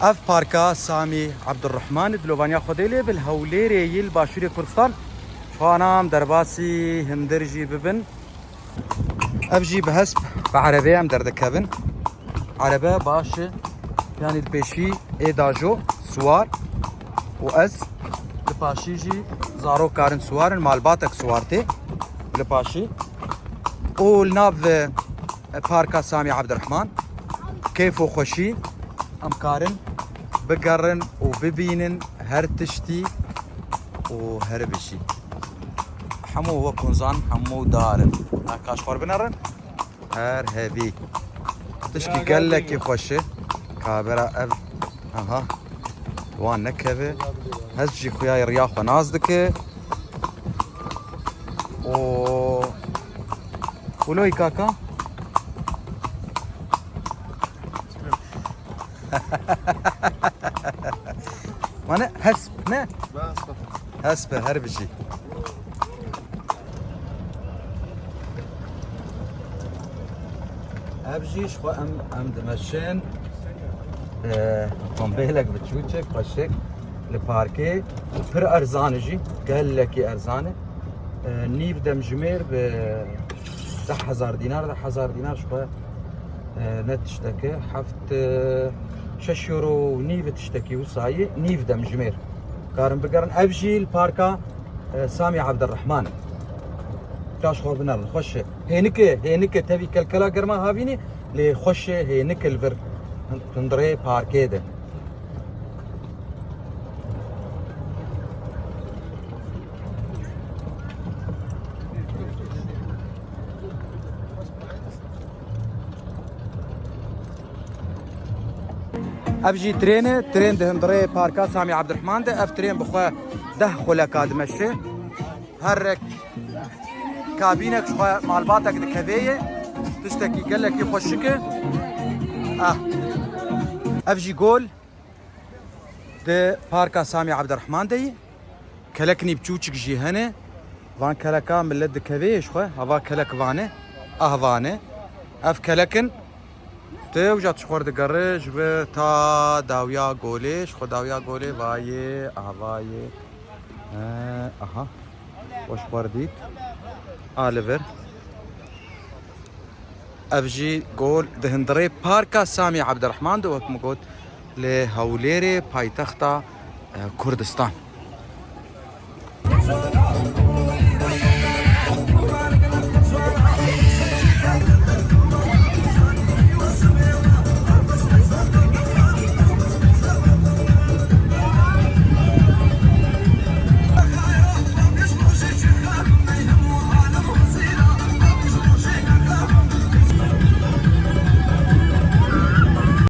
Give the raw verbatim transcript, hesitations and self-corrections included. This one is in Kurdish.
Ev parka Samî Ebdurrehman, dilovaniya Xwedê lê be, li Hewlêrê yî, li başûrê Kurdistan. Ji xwe em derbasî hundir jî bibin. Ev jî bi hesp, bi erebeyê em derdikevin. Erebe baş e, yanî li pêşî ê dajo siwar û ez li paşî jî zarok karin siwar in, malbatek siwar tê li paşî. Û li nav, e, parka Samî Ebdurrehman keyf û xweşî em karin bigerin û bibînin her tiştî û her bijî. Hemû wek hûn zan, hemû dar in. Naka ji xwe binerin. Her hevî. Tişkî gelekî xweş e. Kamera ev. Aha. Wan nekeve. Hez jî xuya riya xwe nas dike. O. Uloy kaka. Mane hesp ne? Hesp e, her bijî. Ev jî ji xwe em, em dimeşin. Ee, otomobîlek biçûçik, xweşik li parkê. Pir erzan e jî, gelekî erzan e. Ee, nîv demjimêr bi deh hezar dînar, deh hezar dînar ji xwe, e, ne tişteke. Heft, e, şeş euro û nîv tiştekî wisa ye, nîv demjimêr. Karin bigerin. Ev jî li parka, e, Samî Ebdurrehman. Ka ji xwe binerin. Xweş e. Hênike, hênike tevî kelkela germa havînî, lê xweş e, hênike li vir hundirê parkê de. Ev jî trên e, trên di hundirê parka Samî Ebdurrehman de. Ev trên bi xwe deh xuleka dimeşe. Her rek kabînek ji xwe malbatek dikevê ye. Tiştekî gelekî xweşik e. Ah. Ev jî gol di parka Samî Ebdurrehman de ye. Kelek nîvçûçik jî hene. Van keleka millet dikevê ji xwe. Hava kelek vane. Ah vane. Ev kelekin tu uca tu ji xwe digere ji vir ta dawiya golê. Ji xwe dawiya golê vayê, ah vayê. Ee, aha. Weş xwe dît. A li vir. Ev jî gol di hundirê parka Samî Ebdurrehman de, wek min got, li Hewlêrê, paytexta, e, Kurdistan.